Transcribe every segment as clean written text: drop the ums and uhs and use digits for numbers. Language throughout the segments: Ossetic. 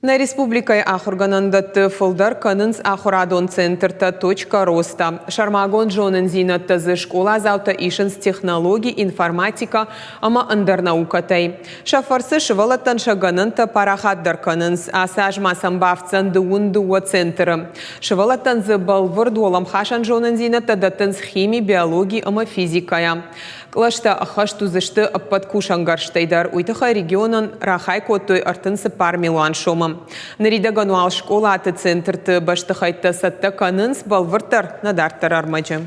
Нӕ республикӕйы ахуыргӕнӕндӕтты фылдӕр кӕнынц ахуырадон центртӕ «Точка роста». Сӕрмагонд зонындзинӕдтӕ дзы скъоладзаутӕ исынц технологи, информатикӕ ӕмӕ ӕндӕр наукӕтӕй. Сӕ фӕрцы сывӕллӕттӕн сӕ гӕнӕнтӕ парахатдӕр кӕнынц. Ацы аз ма сӕм бафтдзӕн 22 центры. Сывӕллӕттӕн дзы бӕлвырд уӕлӕмхасӕн зонындзинӕдтӕ дӕттынц хими, биологи ӕмӕ физикӕйӕ. Кълӕстӕ ӕххӕст уыдзысты ӕппӕт кусӕнгӕрзтӕй дӕр. Уый тыххӕй регионӕн рахай кодтой 34 милуан сомы. Ныридӕгӕн уал скъолаты центрты бӕстыхӕйттӕ цӕттӕ кӕнынц, бӕлвырддӕр нӕ дарддӕр ӕрмӕджы.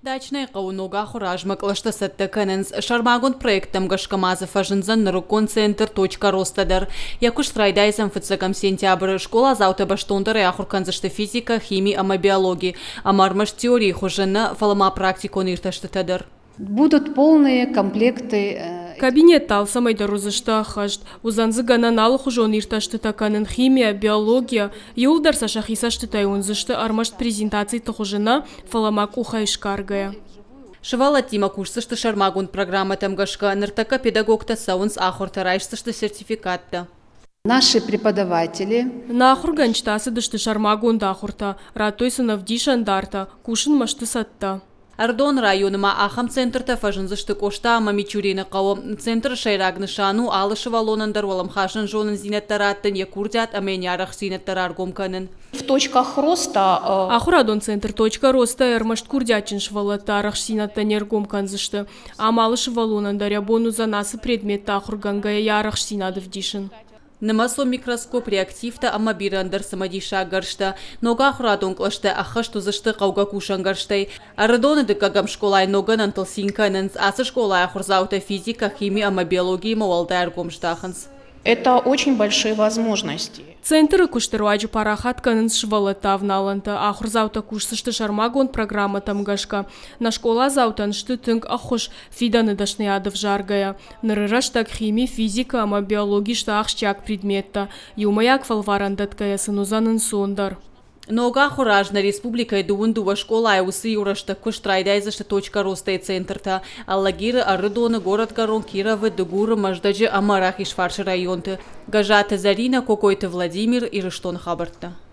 Дачнӕйы хъӕуы ног ахуыры азмӕ кълӕстӕ цӕттӕ кӕнынц. Сӕрмагонд проекттӕм гӕсгӕ ма дзы фӕзындзӕн нырыккон центр «Точка роста» дӕр. Йӕ куыст райдайдзӕн фыццӕгӕм сентябры. Скъоладзаутӕ бӕстондӕрӕй ахуыр кӕндзысты физикӕ, хими ӕмӕ биологи. Ӕмӕ ӕрмӕст теорийы хуызы нӕ, фӕлӕ ма практикон иртӕстытӕ дӕр. Будут полные комплекты. Кабинеттӕ алцӕмӕй дӕр уыдзысты ӕххӕст. Уыдзӕн дзы гӕнӕн алыхуызон иртӕстытӕ кӕнын химийӕ, биологийӕ. Иууылдӕр сӕ сӕхи цӕстытӕй уындзысты ӕрмӕст презентациты хуызы нӕ, фӕлӕ ма къухӕй сгаргӕйӕ. Сывӕллӕттимӕ кусдзысты сӕрмагонд программӕтӕм гӕсгӕ. Ныртӕккӕ педагогтӕ цӕуынц ахуыртӕ, райсдзысты сертификаттӕ. Наши преподаватели. Нӕ ахуыргӕнджытӕ ацыдысты сӕрмагонд ахуыртӕ, радтой сын ӕвдисӕндартӕ, кусынмӕ сты цӕттӕ. Ӕрыдоны районы ма ахӕм центртӕ фӕзындзысты Къоста ӕмӕ Мичурины хъӕуы. Центры сӕйраг нысан у алы сывӕллонӕн дӕр уӕлӕмхасӕн зонындзинӕдтӕ раттын, йӕ курдиат ӕмӕ йын йӕ арӕхстдзинӕдтӕ раргом кӕнын. В точках роста. Ахуырадон центр «Точка роста» ӕрмӕст курдиатджын сывӕллӕтты арӕхстдзинӕдтӕ не ргом кӕндзысты. Ам алы сывӕллонӕн дӕр йӕ бон уыдзӕн ацы предметтӕ ахуыргӕнгӕйӕ йӕ арӕхстдзинад ӕвдисын. Нымӕцон микроскоп, реактивтӕ ӕмӕ бирӕ ӕндӕр цымыдисаг гӕрзтӕ. Ног ахуырадон кълӕстӕ ӕххӕст уыдзысты хъӕугӕ кусӕнгӕрзтӕй. Ӕрыдоны дыккӕгӕм скъолайы ноггӕнӕнтыл цин кӕнынц. Ацы скъолайы ахуырдзаутӕ физикӕ, хими ӕмӕ биологиимӕ уӕлдай ӕргом здахынц. Это очень большие возможности. Центры куысты руаджы парахат кӕнынц сывӕллӕтты авналӕнтӕ, ахуырдзаутӕ кусдзысты сӕрмагонд программӕтӕм гӕсгӕ. Нӕ скъоладзаутӕн сты тынг ӕххуыс фидӕны дӕсныйад ӕвзаргӕйӕ. Ныры рӕстӕг хими, физикӕ ӕмӕ биологи сты ахсджиаг предметтӕ. Иумӕйаг фӕлварӕн дӕтгӕйӕ сын уыдзӕн ӕнцондӕр. Ног ахуыры аз нӕ республикӕйы 22 скъолайы уыцы иу рӕстӕг куыст райдайдзысты «Точка роста-йы» центртӕ Алагиры, Ӕрыдоны, Горӕтгӕрон, Кировы, Дыгуры, Мӕздӕджы ӕмӕ Рахизфарсы районты. Гӕззаты Зӕринӕ, Кокойты Владимир, Ирыстоны хабӕрттӕ.